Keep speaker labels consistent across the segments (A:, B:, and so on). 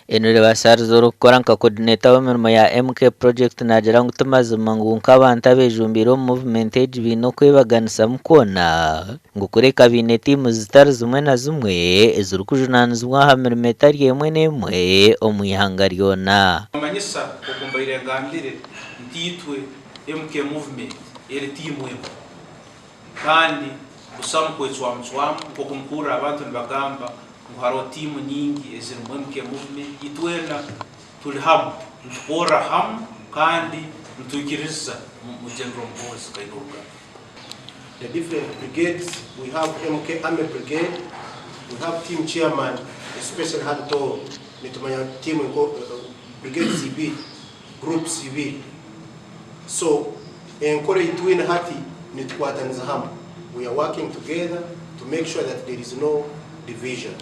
A: Henry Basariza orikukora nka coordinator w'emirimo ya MK Project naagira ngu timazima ngu nk'abantu abejumbiire omu movement egi baine okwebaganisamu kwona ngu kureka baine tiimu zitari zimwe na zimwe ezirikujunaanizibwa aha mirimo etari emwe n'emwe omu ihanga ryona.
B: Manyisa oku mbaire ngambire nti itwe MK Movement eri tiimu emwe kandi busamu kwecwamucwamu nk'oku mukuhurira abantu nibagamba ngu haroho tiimu nyingi ezirimu MK Movement, itwena turi hamu, nitukorra hamu kandi nitwikiririza mu General Muhoozi Kainerugaba.
C: The different brigades, we have MK Army Brigade, we have team chairman especially hanu Tooro nitumanya team nko brigades ibiri, groups ibiri so enkora ei twine hati nitukwataniza hamwe, we are working together to make sure that there is no division.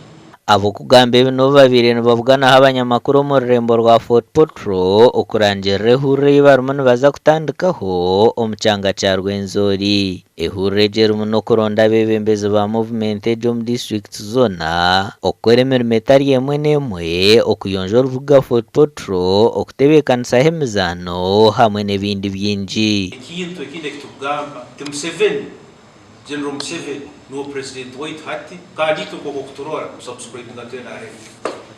A: Ab'okugamba ebi n'obu babaire nibabuganaho abanyamakuru omu rurembo rwa Fort Portal okurangirira ehururu ei barimu nibaza kutandikaho omu kyanga kya Rwenzori. Ehururu egi erimu n'okuronda abeebembezi ba muvumenti egi omu disiturikiti zoona, okukora emirimo etari emwe n'emwe, okuyonja orubuga Fort Portal, okutebeekanisaho emizaano hamwe n'ebindi bingi.
B: Ekintu ekindi eki turikugamba nti Museveni, General Museveni niwe President waitu hati kandi itwe nk'oku orikuturora tusubscribinga to NRM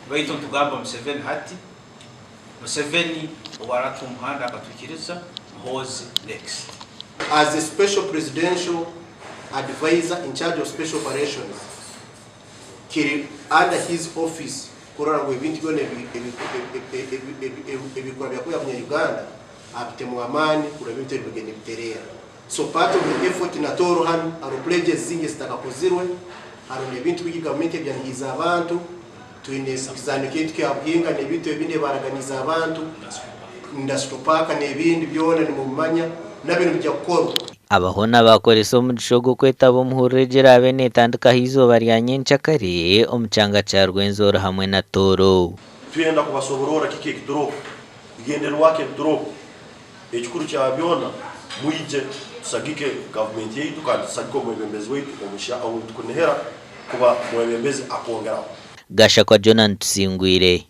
B: baitu nitugamba Museveni hati, Museveni obu aratuha omuhanda akatwikiriza, Muhoozi next.
C: As a special presidential adviser in charge of special operations kiri under his office kurora ngu ebintu byona ebikura byakuba bya Uganda abitemu amaani kurora ebintu ebi bigenda nibitereera. So part of the effort na Tooro hanu hariho pledges zingi ezitakakozirwe, hariho n'ebintu bingi gavumenti ebyanihiize abantu, twine ekizaani kyaitu kya Buhinga n'ebintu ebindi ebibaraganiize abantu, Industrial Park n'ebindi byona nimubimanya nabyo nibiija kukorwa.
A: Aba hoona baakoresa omugisha ogu okwetaba omu hururu egi eraabe neetandika aha izooba rya nyenkyakare omu kyanga kya Rwenzori hamwe na Tooro.
D: Twenda kubasobororra kiki ekituroho, bigendererwa ki ebituroho. Ekikuru kya byona, mwije tusagike gavumenti yaitu kandi tusagike omwebembezi waitu omusya ou tukunihira kuba mwebembezi akwongeraho.
A: Gashakwa Jonan Tusingwire.